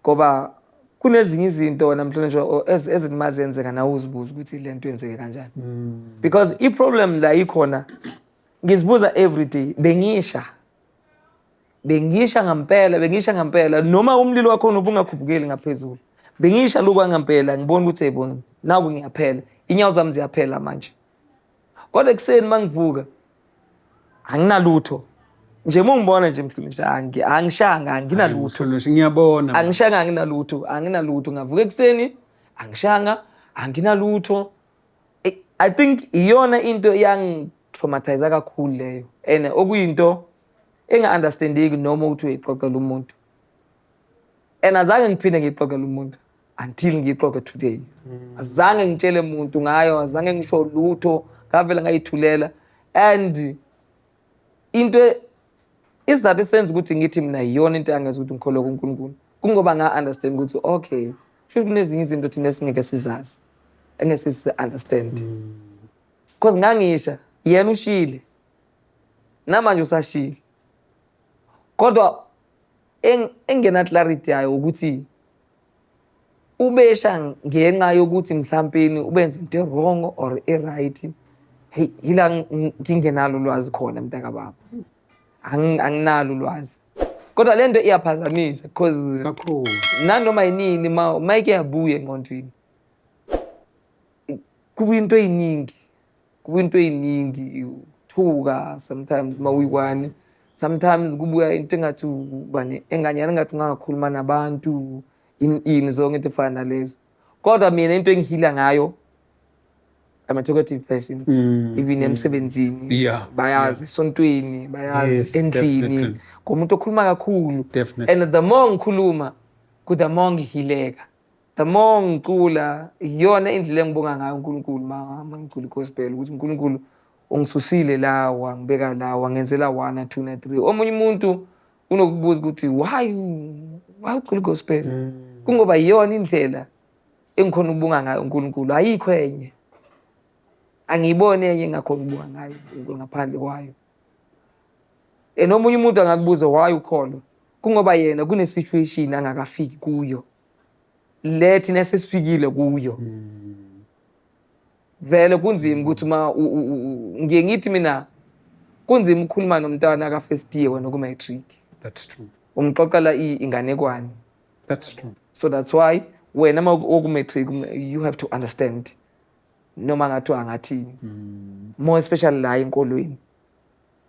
ngoba kunezinye izinto wena mhlonishwa ezithi uma zenzeka nawe uzibuza ukuthi le nto yenzeke kanjani, because i-problem la ikhona, ngizibuza every day. Bengisha, bengisha ngampela, bengisha ngampela, noma umlilo wakhona ubungakhuphukeli ngaphezulu, bengisha lokwa ngampela, ngibona ukuthi yebo, naku ngiyaphela, inyawo zami ziyaphela manje. Kodwa ekuseni uma ngivuka anginalutho nje, uma ungibona nje mhlonishwa, angishanga, anginalutho. Mhlonishwa, ngiyabona. Angishanga, anginalutho, anginalutho. Ngavuka ekuseni angishanga, anginalutho. I think iyona into eyangitraumatize kakhulu leyo, and okuyinto enga-understandeki noma uthi uyixoxela umuntu, and azange ngiphinde ngiyixoxele umuntu until ngiyixoxe today. Azange ngitshele muntu ngayo, azange ngisho lutho, ngavele ngayithulela. And into isizathu esenza ukuthi ngithi mina iyona into yangenza ukuthi ngikholwe kuNkulunkulu, kungoba nga-understand ukuthi okay, sho kunezinye izinto thina esingeke sizazi, engeke sizi-understand. Because ngangisha, yena ushile, namanje usashile, kodwa engena clarity yayo ukuthi ubesha ngenxa yokuthi mhlampeni ubenza into e-wrong or e-right. Hey, yila ngingenalo ulwazi khona, mntakababa. Anginalo ulwazi, kodwa le nto iyaphazamisa because Kakhulu. Nanoma yinini ma mayike yabuya engqondweni, kuba into ey'ningi, kuba into ey'ningi, uthuka sometimes uma uyi-one, sometimes kubuya into engathi uba enganyana, engathi ungangakhuluma nabantu, ini ini, zonke into efana nalezo. Kodwa mina into engi-heala ngayo, I'm a talkative person, even emsebenzini bayazi, esontweni bayazi, endlini ngumuntu okhuluma kakhulu. And the more ngikhuluma, the more ngi-healeka, the more ngicula. Iyona indlela engibonga ngayo uNkulunkulu ma ngicula i-gospel, ukuthi uNkulunkulu ungisusile la, wangibeka la, wangenzela one, two na three. Omunye umuntu unokubuza ukuthi why ucula i-gospel? Kungoba iyona indlela engikhona ukubonga ngayo uNkulunkulu. Ayikho enye, angiyiboni enye engakhona ukubonga ngayo uNkulunkulu ngaphandle kwayo. And omunye umuntu angakubuza why ukholwa, kungoba yena kune-situation angakafiki kuyo le thina sesifikile kuyo. Vele kunzima ukuthi uma ngiye ngithi mina kunzima ukukhuluma nomntwana ka-first year wena ku-matric. That's true. Umxoxela inganekwane. That's true. So that's why wena uma uku-matric, you have to understand noma ngathiwa angathini, more especially la enkolweni.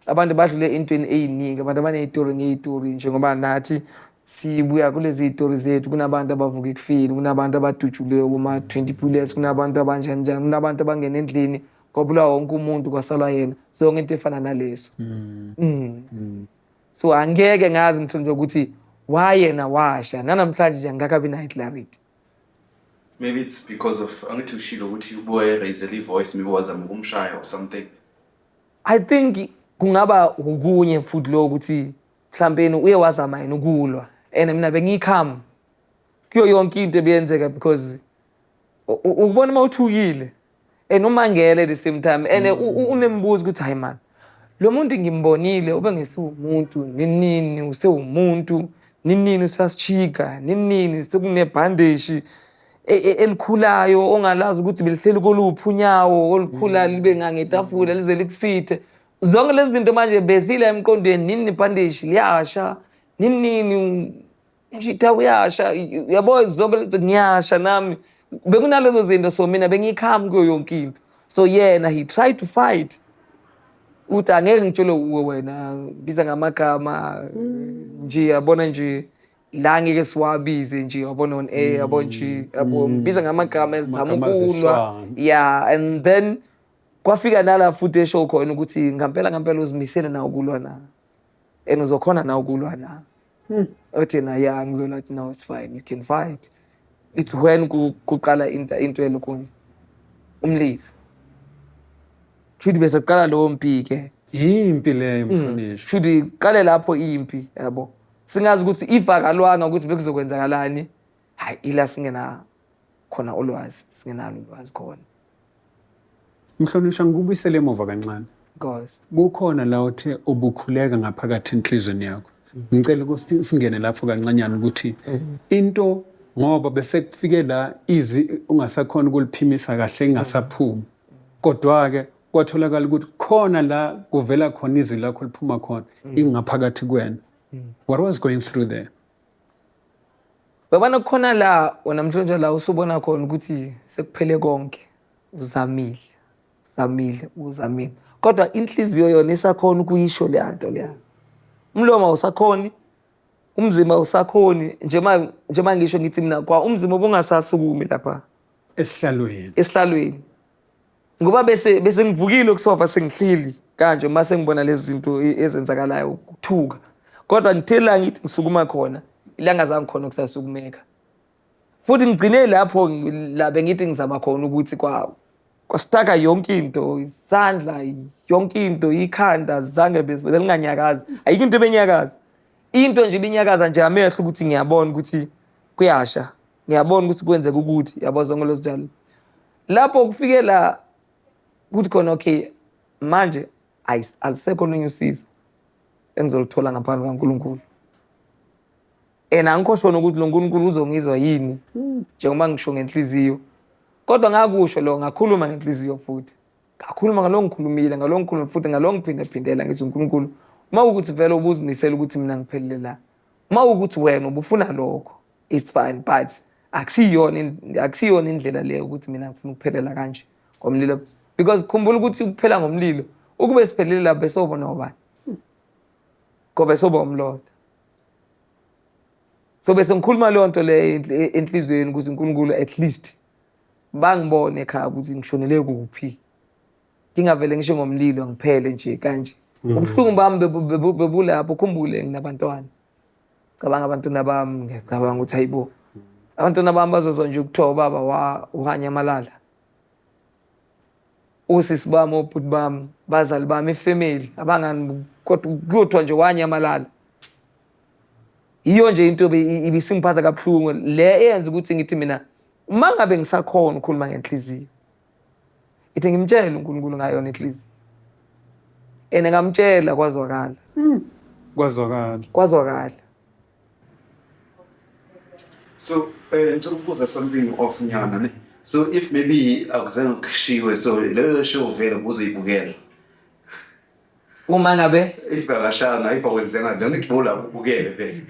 Abantu badlule entweni ey'ningi, abantu abaney'tori ngey'tori, njengoba nathi sibuya kulezi y'tori zethu. Kunabantu abavuka ekufeni, kunabantu abadutshuliwe kuma-20 bullets, kunabantu abanjani njani, kunabantu abangena endlini kwabulawa wonke umuntu kwasalwa yena, zonke into efana naleso. So angeke ngazi mthunzi ukuthi why yena washa. Nanamhlanje nje angikakabi nayo clarity. Maybe it's because of, angithi ushilo ukuthi ubuye raise i-voice, maybe wazama ukumshaya or something. I think kungaba ukunye futhi lo ukuthi mhlawumbe uye wazama yena ukulwa, and mina bengiyi-calm kuyo yonke into ebiyenzeka, because ukubona uma uthukile and umangele at the same time and unembuzo ukuthi, hayi man, lo muntu ngimbonile ube ngesiwumuntu ninini, usewumuntu ninini, usasijika ninini, sekunebhandeshi elikhulayo ongalazi ukuthi belihleli koluphi unyawo, olukhula libe ngangetafula lize likusithe. Zonke lezi zinto manje bezila emqondweni, nini ibhandeshi liyasha, ninini umshitha uyasha, uyabo, zonke lezo, ngiyasha nami, bekunalezo zinto. So mina bengiyi-calm kuyo yonke into. So yena he tried to fight ukuthi angeke ngitshelwe uwe wena, biza ngamagama nje, yabona nje la ngeke siwabize nje, yabona, on air, yabo nje, yabo, biza ngamagama ezama Amagama ukulwa. aziswana. Yeah, and then kwafika nala futhi eshow khona ukuthi ngampela ngampela uzimisele na ukulwa na, and uzokhona na ukulwa na. Uthi na, yeah, ngizolwa. Athi, no, it's fine, you can fight. It's when kuqala into elokunye umlilo, kushuthi bese kuqala lowo mpi ke. Yimpi leyo, mhlonishwa. Kushuthi qale lapho impi, yabo, singazi ukuthi if akalwanga ukuthi bekuzokwenzakalani. Hayi, ila singena khona ulwazi, singenalo ulwazi khona. Mhlonishwa, ngikubuyisele emuva kancane. Because Kukhona la uthe ubukhuleka ngaphakathi enhlizweni yakho. Ngicela ukuthi singene lapho kancanyana, ukuthi into, ngoba bese kufike la izwi ungasakhona ukuliphimisa kahle, ingasaphumi. Kodwa ke kwatholakala ukuthi khona la kuvela khona izwi lakho, liphuma khona ingaphakathi kuwena. What was going through there? Uyabona, khona la wena mhlonje la usubona khona ukuthi sekuphele konke, uzamile, uzamile, uzamile, kodwa inhliziyo yona isakhona ukuyisho leya nto leya. Umlomo awusakhoni, umzimba awusakhoni. Njema ngisho ngithi mina kwa umzimba ubungasasukumi lapha Esihlalweni. Esihlalweni, ngoba bese ngivukile kusofa, sengihleli kanje uma sengibona lezi zinto ezenzakalayo, ukuthuka. Kodwa ngithe la ngithi ngisukuma khona, ilanga zange khona kusasukumeka futhi. Ngigcine lapho la bengithi ngizama khona ukuthi kwa-stucka yonke into, isandla, yonke into, ikhanda zange belinganyakazi, ayikho into ebenyakaza. Into nje ibinyakaza nje amehlo, ukuthi ngiyabona ukuthi kuyasha, ngiyabona ukuthi kwenzeka ukuthi, yabo, zonke lezo njalo. Lapho kufike la Kuthi khona okay manje alisekho olunye usizo engizoluthola ngaphandle kaNkulunkulu. And angikho sure ukuthi lo Nkulunkulu uzongizwa yini njengoba ngisho ngenhliziyo. Kodwa ngakusho lo ngakhuluma ngenhliziyo futhi. Ngakhuluma ngalo ngikhulumile, ngalo ngikhuluma futhi ngalo ngiphindaphindela ngithi uNkulunkulu uma ukuthi vele ubuzimisela ukuthi mina ngiphelele la. Uma ukuthi wena ubufuna lokho it's fine but akusiyona indlela leyo ukuthi mina ngifuna ukuphelela kanje ngomlilo because khumbula ukuthi ukuphela ngomlilo ukube siphelele lapho besobona ubani ngoba soba umlotha. So bese ngikhuluma leyo nto leyo enhliziyweni ukuthi uNkulunkulu at least bangibone ekhaya ukuthi ngishonele kuphi ngingavele ngisho ngomlilo ngiphele nje kanje. Ubuhlungu bami bebulapho, ukhumbule nginabantwana. Cabanga abantwana bami, ngiyacabanga ukuthi hayibo abantwana bami bazozwa nje kuthiwa ubaba wanyamalala. Osisi bami, obhuti bami, bazali bami, ifamily, abangani, kodwa kuyothiwa nje wanyamalala. Yiyo nje into ibisingiphatha kabuhlungu le eyenza ukuthi ngithi mina uma ngabe ngisakhona ukukhuluma ngenhliziyo ithi ngimtshele uNkulunkulu ngayona inhliziyo. And ngamtshela kwazwakala. Kwazwakala. Kwazwakala. So, ngicela ukubuza something off nyana ne. So if maybe akuzange kushiwe so leyo show vele ubuzoyibukela. Uma ngabe if akashanga if akwenzeka nje ngithi bola ubukele vele.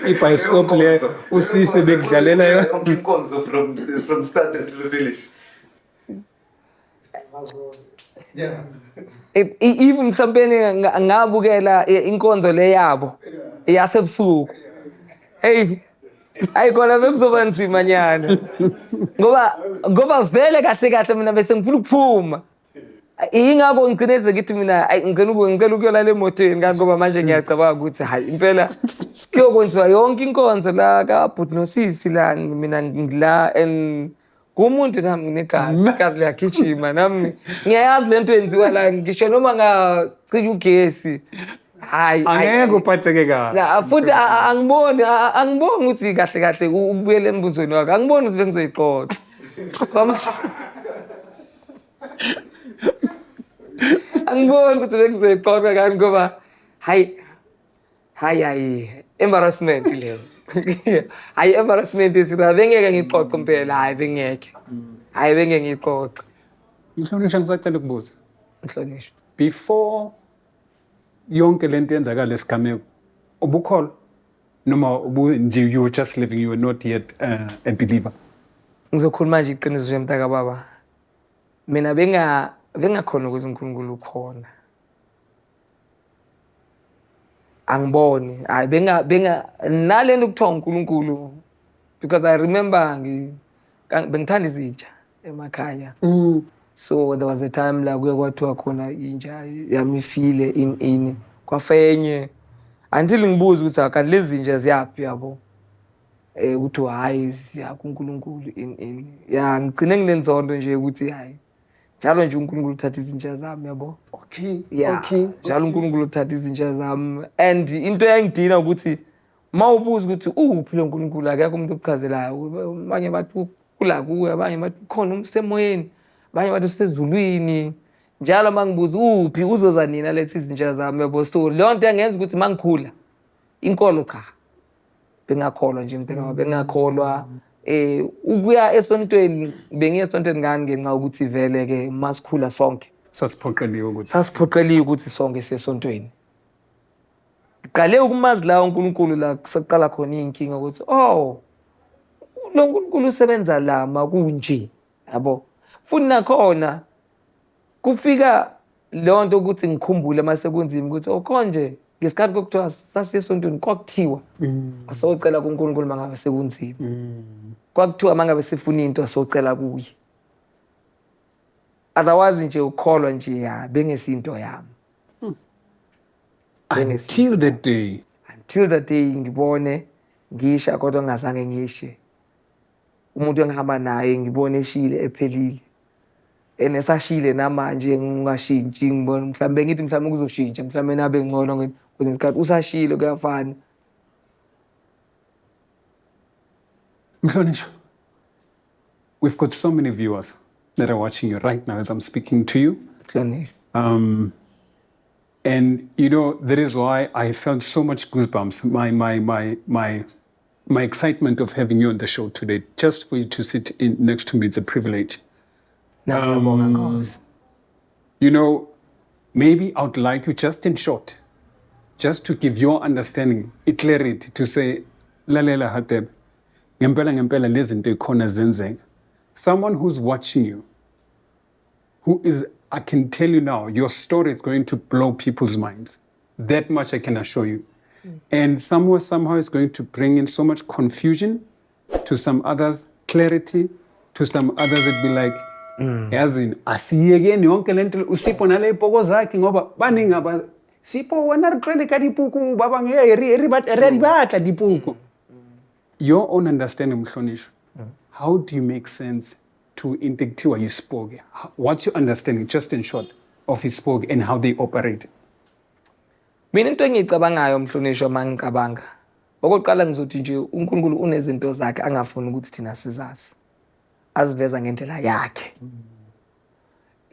Ibhayisikobho le usisi bekudlalela yona. Yonke inkonzo from start to the finish. Yeah. Even mhlawumbe ngabukela inkonzo le yabo yasebusuku. Hey, ayi kona bekuzoba nzima nyana. Ngoba vele kahle kahle mina bese ngifuna ukuphuma. Ingakho ngigcine ngithi mina ayi ngicela ukuyolala emotweni kanti ngoba manje ngiyacabanga ukuthi hayi impela kuyokwenziwa yonke inkonzo la kabhuti nosisi la mina ngila and kumuntu nami nginegazi, igazi liyagijima nami ngiyayazi lento yenziwa la ngisho noma ngacisha ugesi. Hayi, angeke uphatheke kabi. La futhi angiboni angiboni ukuthi kahle kahle ukubuyela embuzweni wakho angiboni ukuthi bengizoyixoxa. Angiboni ukuthi bengizoyixoxa kani ngoba hayi hayi hayi embarrassment leyo. Hayi embarrassment esila bengeke ngixoxe impela hayi bengeke. Hayi bengeke ngixoxe. Mhlonishwa ngisacela ukubuza. Mhlonishwa. Before yonke lento yenzakala esigameko ubukholwa noma nje you were just living, you were not yet a believer? Ngizokhuluma nje iqiniso nje mntaka baba. Mina bengakhona ukuthi uNkulunkulu ukhona. Angiboni, hayi benga nalento kuthiwa uNkulunkulu because I remember bengithanda izinja emakhaya. So there was a time la kuye kwathiwa khona inja yami ifile in kwafenye until ngibuza ukuthi kanti lezi zinja ziyaphi yabo. Ukuthi hayi ziya kuNkulunkulu in. Ya ngigcine nginenzondo nje ukuthi hayi njalo nje uNkulunkulu uthatha izinja zami yabo. Okay. Yeah. Okay. Njalo uNkulunkulu uthatha izinja zami and into eyangidina ukuthi mawubuza ukuthi uphi lo Nkulunkulu akekho umuntu okuchazelayo. Abanye bathi kula kuwe, abanye bathi ukhona usemoyeni, abanye bathi usezulwini. Njalo mangibuza uphi uzoza nini alethe izinja zami yabo. So leyo nto yangenza ukuthi mangikhula inkolo cha bengakholwa nje mntaka, bengakholwa. Ukuya esontweni bengiya esontweni ngani ngenxa yokuthi vele ke masikhula sonke sasiphoqeliwe ukuthi sasiphoqeliwe ukuthi sonke siye esontweni. Ngiqale ukumazi la uNkulunkulu la kusaqala khona iy'nkinga ukuthi oh lo Nkulunkulu usebenza la makunje yabo. Futhi nakhona kufika leyo nto ukuthi ngikhumbule mase kunzima ukuthi oh konje ngesikhathi kokuthiwa sasiye esontweni kwakuthiwa asocela kuNkulunkulu mangabe sekunzima. Kwakuthiwa mangabe sifuna into asocela kuye. Otherwise nje ukholwa nje ya bengesinto yami. Until the day. Until the day ngibone ngisha kodwa ngingazange ngishe. Umuntu engihamba naye ngibone eshile ephelile. Enesashile namanje ngingashintshi ngibona mhlambe ngithi mhlambe kuzoshintsha mhlambe nabe ngcono kwesinye isikhathi usashile kuyafana. Mhlonishwa, we've got so many viewers that are watching you right now as I'm speaking to you. Mhlonishwa. And that is why I felt so much goosebumps. My excitement of having you on the show today, just for you to sit in next to me, it's a privilege. Ngiyabonga, Nkosi. Maybe I would like you, just in short, just to give your understanding, a clarity to say, lalela Hadebe, ngempela ngempela lezi zinto ikhona zenzeka. Someone who's watching you, who is, I can tell you now, your story is going to blow people's minds. That much I can assure you. And somewhere, somehow, it's going to bring in so much confusion to some others, clarity to some others. It'd be like, yazini asiyekeni yonke lento, uSipho nale ipoko zakhe, ngoba baningi aba Sipho wena re tlwele ka dipoko, ba bangwe, "Hey, re a di batla dipoko." Your own understanding, mhlonishwa, how do you make sense to into ekuthiwa yisipoki? What's your understanding, just in short, of isipoki and how they operate? Mina into engiyicabangayo, mhlonishwa, uma ngicabanga, okokuqala ngizothi nje uNkulunkulu unezinto zakhe angafuni ukuthi thina sizazi, aziveza ngendlela yakhe.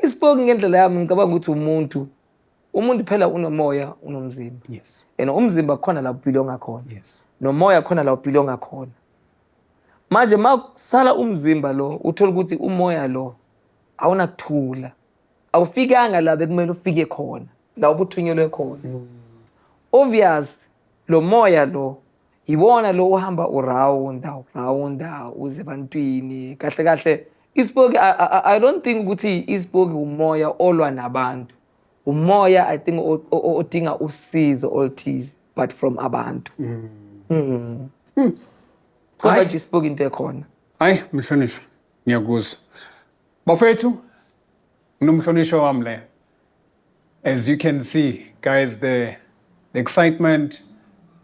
Isipoki ngendlela yami ngicabanga ukuthi umuntu phela unomoya, unomzimba. And umzimba khona la ubelonga khona. Nomoya khona la ubelonga khona. Manje makusala umzimba lo, uthola ukuthi umoya lo awunakuthula. Awufikanga la bekumele ufike khona, la ubuthunyelwe khona. Obvious lo moya lo iwona lo uhamba urawunda urawunda uze ebantwini. Kahle kahle isipoki, I don't think ukuthi isipoki umoya olwa nabantu. Umoya, I think, odinga usizo oluthize but from abantu. Kodwa nje isipoki into ekhona. Hayi mhlonishwa, ngiyakuzwa. Bafethu, nginomhlonishwa wami le. As you can see, guys, the excitement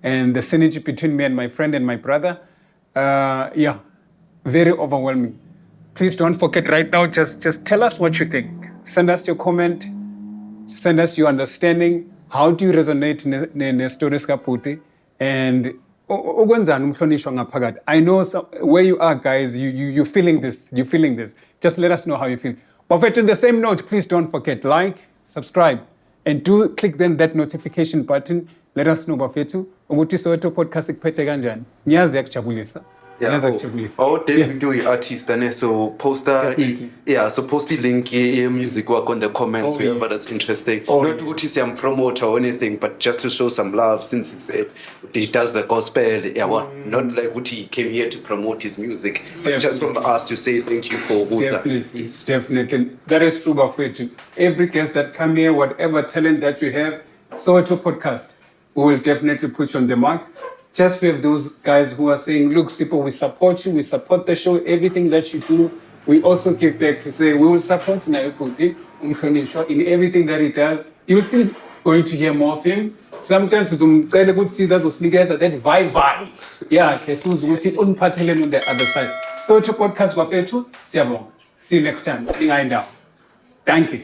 and the synergy between me and my friend and my brother, yeah, very overwhelming. Please don't forget right now, just tell us what you think. Send us your comment, send us your understanding. How do you resonate ne-story sikaBhuti? And ukwenzani umhlonishwa ngaphakathi? I know where you are, guys, you're feeling this, you're feeling this. Just let us know how you feel. But in the same note, please don't forget, like, subscribe, and do click then that notification button. Let us know, bafethu, ukuthi Soweto Podcast ikuphethe kanjani. Ngiyazi yakujabulisa. Ngiyazi yakujabulisa. Oh, David uyi-artist ane, so post Definitely. Yeah, so post i-link ye-music work on the comments, Oh, whoever yes. that's interested. Oh, Not ukuthi siyampromote or anything, but just to show some love since he does the gospel, yeah, what? Not like ukuthi he came here to promote his music, but just from Definitely. Us to say thank you for ukuza. Definitely, definitely. That is true, bafethu. Every guest that come here, whatever talent that you have, Soweto Podcast, we will definitely put you on the mark. Just we have those guys who are saying, "Look, Sipho, we support you, we support the show, everything that you do." We also give back to say we will support Nayokoti umhlonishwa in everything that he does. You're still going to hear more of him. Sometimes uzomcela ukuthi siza azosinikeza that vibe vibe. Yeah, ke sizwe ukuthi uniphatheleni on the other side. Soweto Podcast, bafethu, siyabonga. See you next time. Ningayi ndawo. Thank you.